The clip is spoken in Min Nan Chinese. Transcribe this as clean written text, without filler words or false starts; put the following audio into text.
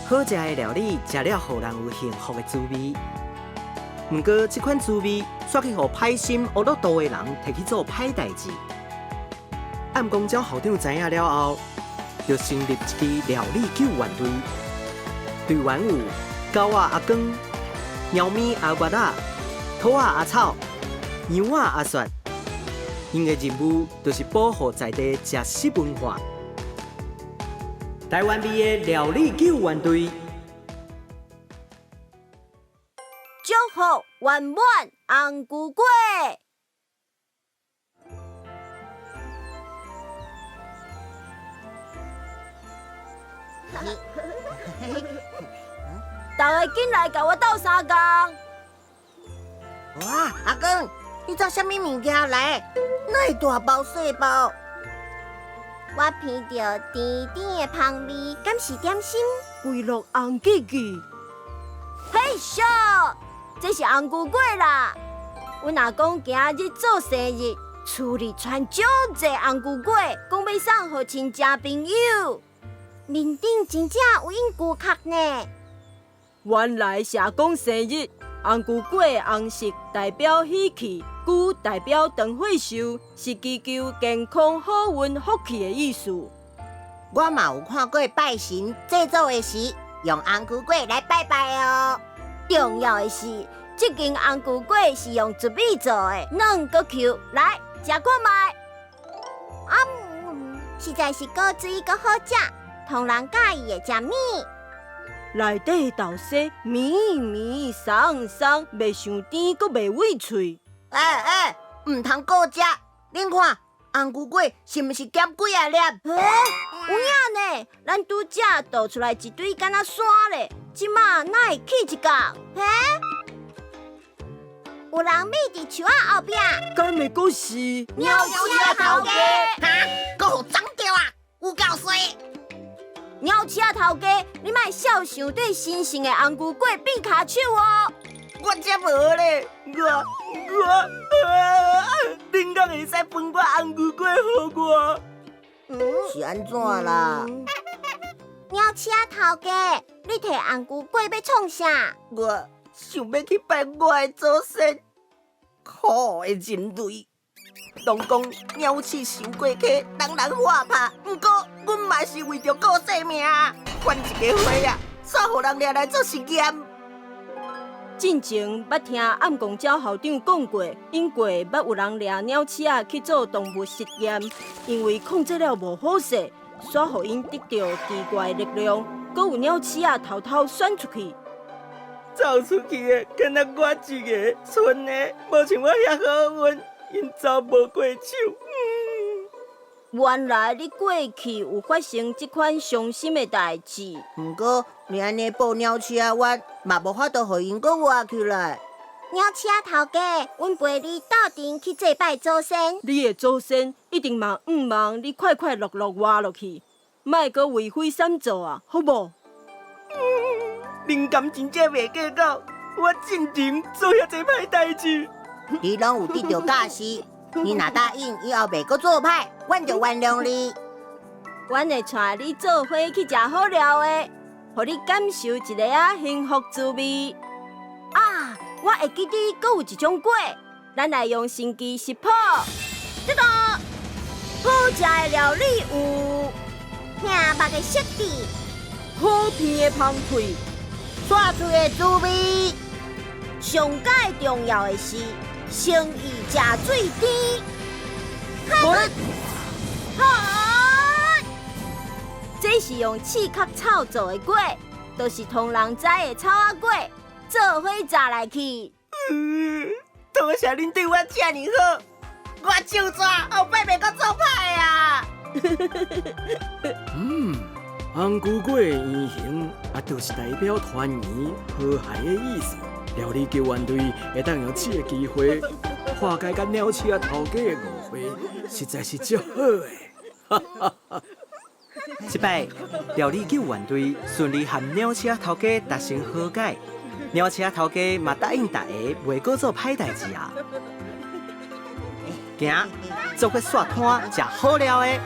好食的料理，食了予人有幸福的滋味。毋過，這款滋味煞去予歹心惡毒的人提去做歹代誌。暗光鳥校長知影了後，就成立一支料理救援隊，隊員有狗仔阿光、貓咪阿月仔、兔仔阿草、羊仔阿雪。𪜶的任務就是保護在地食食文化。台灣味的料理救援隊。祝福圓滿紅龜粿。大家緊來共我鬥相共。哇，阿公，你找啥物物件來？哪會大包細包？我闻著甜甜的芳味，敢是點心？規落紅記記。嘿咻，這是紅龜粿啦！阮阿公今日做生日，厝裡傳足濟紅龜粿，講欲送予親戚朋友。面頂真正有印龜殼呢。原來是阿公生日，紅龜粿紅色代表喜氣，龜代表長歲壽，是祈求健康、好運、福氣的意思。我嘛有看過拜神祭祖的時，用紅龜粿來拜拜哦。重要的是，這間紅龜粿是用糯米做的，軟閣 Q，來食看覓。啊，實在是閣水閣好食，唐人佮意的食物。內底豆沙綿綿鬆鬆，袂傷甜，閣袂畏喙。欸欸，毋通閣食！恁看，紅龜粿是毋是減幾仔粒？欸，有影呢，咱拄才倒出來一堆，敢若山咧。這馬哪會去一角？嘿，有人覕佇樹仔後壁。敢會閣是鳥鼠仔頭家？哈，閣予髒著啊！有夠衰！鳥鼠仔頭家，你莫痟想對神聖的紅龜粿變跤手哦！我才無咧，我，恁敢會使分我紅龜粿予我？是按怎啦？鳥鼠仔頭家，你提紅龜粿欲創啥？我想欲去拜我的祖先。可惡的人類，攏講鳥鼠傷過溪，人人喊拍。毋過，阮嘛是為著顧性命，懸一个花仔，煞予人掠來做實驗。進前捌聽暗光鳥校長講過，𪜶過捌有人掠鳥鼠仔去做動物實驗，因為控制了無好勢，煞予𪜶得著奇怪的力量，閣有鳥鼠仔偷偷竄出去。走出去的，敢若我一个，賰的無像我遐好運，𪜶走無過手。原來你過去有發生這款傷心的代誌。毋過你按呢報鳥鼠仔冤，嘛無法度予𪜶閣活起來。鳥鼠仔頭家，阮陪你鬥陣去祭拜祖先。你的祖先一定嘛向望你快快樂樂活落去，莫閣為非三做啊，好無？恁敢真正袂計較？我進前做遐濟歹代誌，你攏有得著教示。你若答應以後袂閣做歹，阮就原諒你。阮會帶你做伙去食好料的，予你感受一下仔幸福滋味。啊，我會記得閣有一種粿，咱來用神奇食譜。這個好食的料理有聽目的色致，好鼻的芳氣，煞喙的滋味。上蓋重要的是誠意食水甜。好，好，這是用刺殼草做的粿，就是唐人知的草仔粿，做伙炸來去。多謝恁對我遮爾好，我手紙後擺袂閣做歹啊！紅龜粿的圓形啊，就是代表團圓和諧的意思。料理救援隊會當用這個機會化解佮鳥鼠仔頭家的誤會，實在是足好的。這擺料理救援隊順利和鳥鼠仔頭家達成和解，鳥鼠仔頭家嘛答應大家袂閣做歹代誌啊。行，做伙煞攤食好料的。